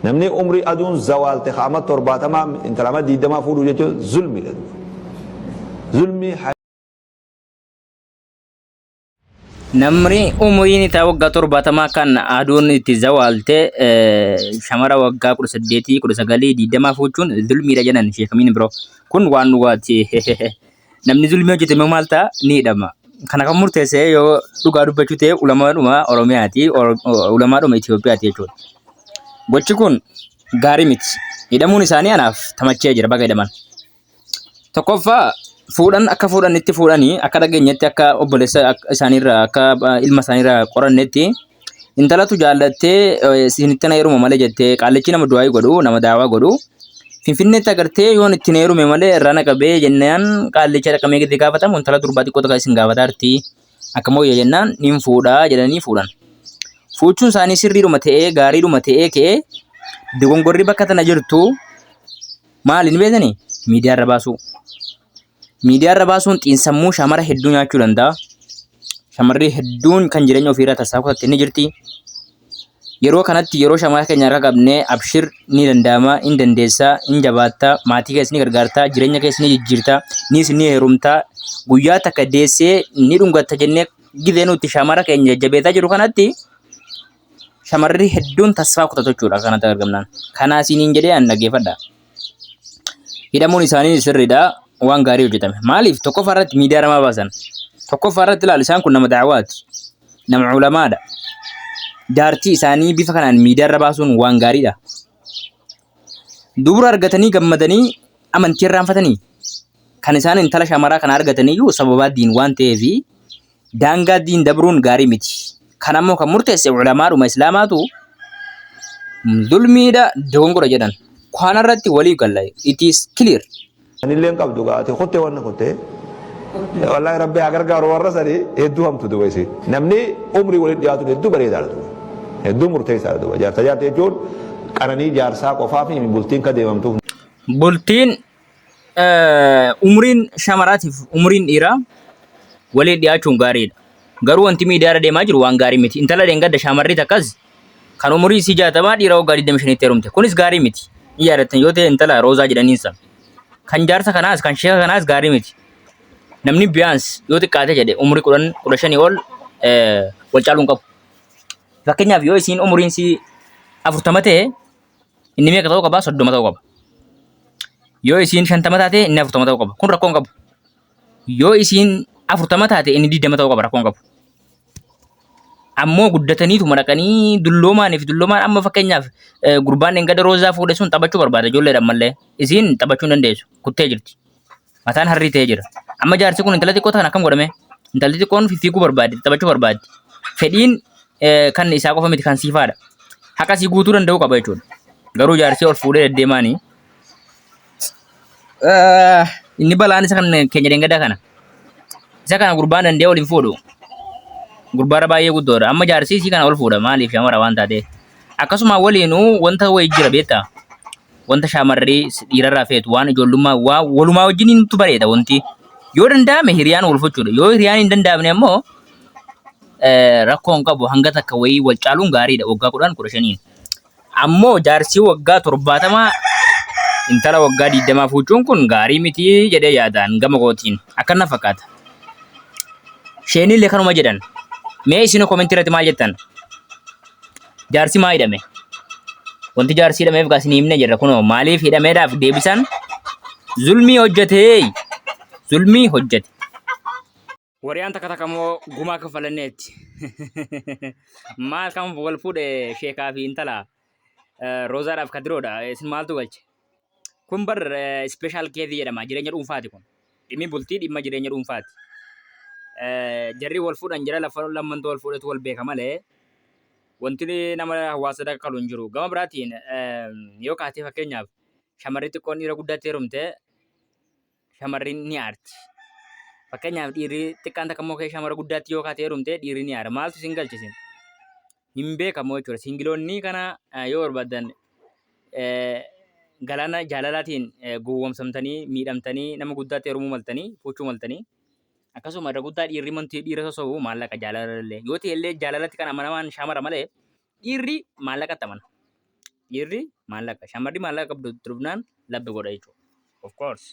Namni umrii aduun zawaalte ka ama 70 intala ama 20 fuudhuu jechuun zulmiidha duuba. Zulmii. Namni umuriin isaa waggaa 70 kan aduun itti zawaalte shamara waggaa 18, 19, 20 fuuchuun zulmiidha jedhan Sheek Amiin biroo. Kun waan dhugaati. Namni zulmii hojjete immoo maal ta'a? Ni hidhama. Kana kan murteesse yoo dhugaa dubbachuu ta'e ulamaadhuma Oromiyaati, ulamaadhuma Itoophiyaati jechuudha. Gochi kun gaarii miti. Hidhamuun isaanii anaaf tamachee jira baga hidhaman. Tokkoffaa fuudhan akka fuudhanitti fuudhanii akka dhageenyetti akka obboleessa isaaniirraa akka ilma isaaniirraa qorannetti intalatu jaallattee isinitti na heeruma malee jettee qaallichi nama du'aayii godhu nama daawaa godhu finfinneetti agartee yoon ittiin heerume malee irraa na qabee jennaan qaallicha dhaqamee gadi gaafatamu intala durbaa xiqqoo takka isin gaafataarti akka mooyya jennaan nin fuudhaa jedhanii fuudhan. Fuuchuun isaanii sirriidhuma ta'ee gaariidhuma ta'ee ka'ee dogongorri bakka tana jirtu Maali ni beektanii? Miidiyaa irra baasuu. Miidiyaa irra baasuun xiinsammuu shamara hedduu nyaachuu danda'a. Shamarri hedduun kan jireenya ofiirraa tasaa kutatte ni jirti. Yeroo kanatti yeroo shamara keenya harka qabnee abshir ni danda'ama, in dandeessa, in jabaatta, maatii keessa ni gargaarta, jireenya keessa ni jijjiirta, niis ni heerumta, guyyaa takka deessee ni dhungatta jennee gizee nuti shamara keenya jajjabeessaa jiru kanatti shamarri hedduun tasfaa kutatu jechuudha kanatti argamnaan. Kanaa isiniin jedhee an dhaggeeffadha. Hidhamuun isaanii sirriidha waan gaarii hojjetame. Maaliif tokkoffaa irratti miidiyaa namaa baasan. Tokkoffaa irratti ilaali isaan kun nama da'awaati. Nama ulamaadha. Jaartii isaanii bifa kanaan miidiyaa irra baasuun waan gaariidha. Dubra argatanii gammadanii amantii irraanfatanii kan isaan intala shamaraa kana argataniyyuu sababaa diin waan ta'eefi Daangaa diin dabruun gaarii miti. Kana ammoo kan murteesse ulamaadhuma Islaamaatu zulmiidha dogongora jedhan. Kana irratti walii galla. It is clear. Anillee hin qabdu gaa ati kutte wanna kutte. Wallaahi rabbi haa gargaaru warra sani hedduu hamtu duba isiin. Namni umrii walitti dhiyaatuun hedduu bareedaadha duba. Hedduu murteessaadha duba. Jaarsa jaartii jechuun qananii jaarsaa qofaa fi bultiin ka deemamtuuf. Bultiin umriin shamaraatiif umriin dhiiraa waliin dhiyaachuun gaariidha. Garuu wanti miidiyaa irra deemaa jiru waan gaarii miti. Intala dheengadda shamarri takkas kan umurii isii 60 dhiira waggaa 25tti heerumte. Kunis gaarii miti. Ni yaadattan yoo ta'e intala Roozaa jedhaniin sana. Kan jaarsa kanaas kan sheeka kanaas gaarii miti. Namni biyaans yoo xiqqaate jedhe umurii 10 15 ol wal caaluu hin qabu. Fakkeenyaaf yoo isiin umuriin isii 40 ta'e Inni meeqa ta'uu qaba? 30 ta'uu qaba. Yoo isiin 50 taate inni 40 ta'uu qaba. Kun rakkoo hin qabu. Yoo isiin 40 taate inni 20 ta'uu qaba rakkoo hin qabu. Ammoo guddataniituma dhaqanii dulloomaanii fi dulloomaan amma fakkeenyaaf gurbaan dheengadda roozaa fuudhe sun taphachuu barbaada ijoolleedhaan mallee. Isiin taphachuu hin dandeessu. Kuttee jirti. Mataan harrii ta'ee jira. Amma jaarsi kun intala xiqqoo tana akkam godhame? Intalli xiqqoon fiffiiguu barbaaddi, taphachuu barbaaddi. Fedhiin kan isaa qofa miti kan siifaadha. Haqa sii guutuu danda'uu qaba jechuudha. Garuu jaarsi ol fuudhee deddeemaanii. Inni balaan isa kan keenya deengaddaa kana. Isa kana gurbaan danda'ee ol hin fuudhu. Gurbaarra baay'ee guddoodha. Amma jaarsi isii kana ol fuudha maaliif shamara waan taateef. Akkasuma waliinuu wanta wayii jira beektaa? Wanta shaamarri dhiirarraa feetu waan ijoollummaa waa walumaa wajjin nutti bareeda wanti. Yoo danda'ame hiriyaan wal fuchuudha. Yoo hiriyaan hin danda'amne ammoo rakkoo hin qabu hanga takka wayii wal caaluun gaariidha waggaa 10 15n. Ammoo jaarsii waggaa 70 intala waggaa 20 fuuchuun kun gaarii miti jedhee yaadaan gama kootiin akkan na fakkaata. Sheenillee kanuma jedhan. Mee isin komentii irratti maal jettan? Jaarsi maa hidhame? Wanti jaarsi hidhameef gaa isin himne jirra kunoo maaliif hidhameedhaaf deebisan zulmii hojjetee zulmii hojjete. Wariyaan takka takka immoo gumaa kaffalanneetti. Maal kan wal fuudhe sheekaa fi intala Roozaadhaaf kadiroodha. Isin maaltu galche? Kun bar ispeeshaal keezii jedhama. Jireenya dhuunfaati kun. Dhimmi bultii dhimma jireenya dhuunfaati. Jarri wal fuudhan jara lafa lammantu wal fuudhetu wal beeka malee wanti nama hawaasa dakkalu hin jiru. Gama biraatiin yoo kaatee fakkeenyaaf shamarri xiqqoon dhiira guddaatti heerumte shamarri ni aarti. Fakkeenyaaf dhiirri xiqqaan takka immoo ka'ee shamara guddaatti yoo kaatee heerumte dhiirri ni aara. Maaltu isin galche isin? Hin beekamu jechuudha. Siingiloonni kana yoo barbaadan galaana jaalalaatiin gowwoomsamtanii miidhamtanii nama guddaatti heerumuu maltanii fuuchuu maltanii akkasuma irra guddaa dhiirri manti dhiira sosobu maallaqa jaalalallee yoo ta'e illee jaalalatti kan amanamaan shamara malee dhiirri maallaqatti amana. Dhiirri maallaqa. Shamarri maallaqa qabdu itti dhufnaan labbi godha jechuudha. Of course.